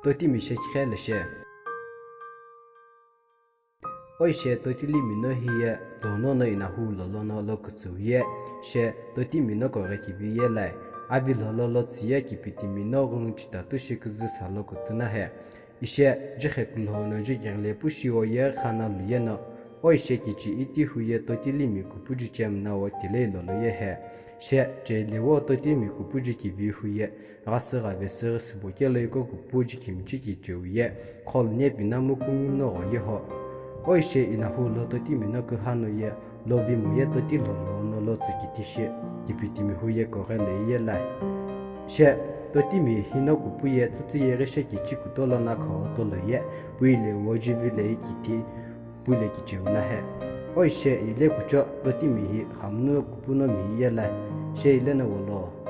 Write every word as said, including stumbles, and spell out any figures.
Totimi she kighe le she. Oi she Totilimi no hiye lono no inahu lolo no lo kütsüu ye, she Totimi no koghe kivi ye lai, avi lolo lo tsü ye kipitimi no ghungu chitatu shi küzü sa lo kütü na he. Ishe, jighe kulho no jigirle pu shi o ye khana lu ye no, oi she kichi iti hu ye Totilimi kupuji chem na o tilei lolo ye he. She, chele wo Totilimi kupuji kivi hu ye, ghasü ghavesü sübo kelo iko kupuji kimichi kicheu ye, khol nye pinamu kungu no gho ye ho. Oi she inahu lo Totimi no küha no ye, lo vimo ye Toti lolo no lo tsü kiti shi, kipitimi hu ye koghe le ye lai. She, Totimi hino kupu ye tsütsü ye ghishe kichi kuto lo na kho to lo ye, puile wo jivi le kiti, puile kicheu na he. Oi she ile kucho Totimi hi khamunu kupu no mi ye lai. She ile no wo lo.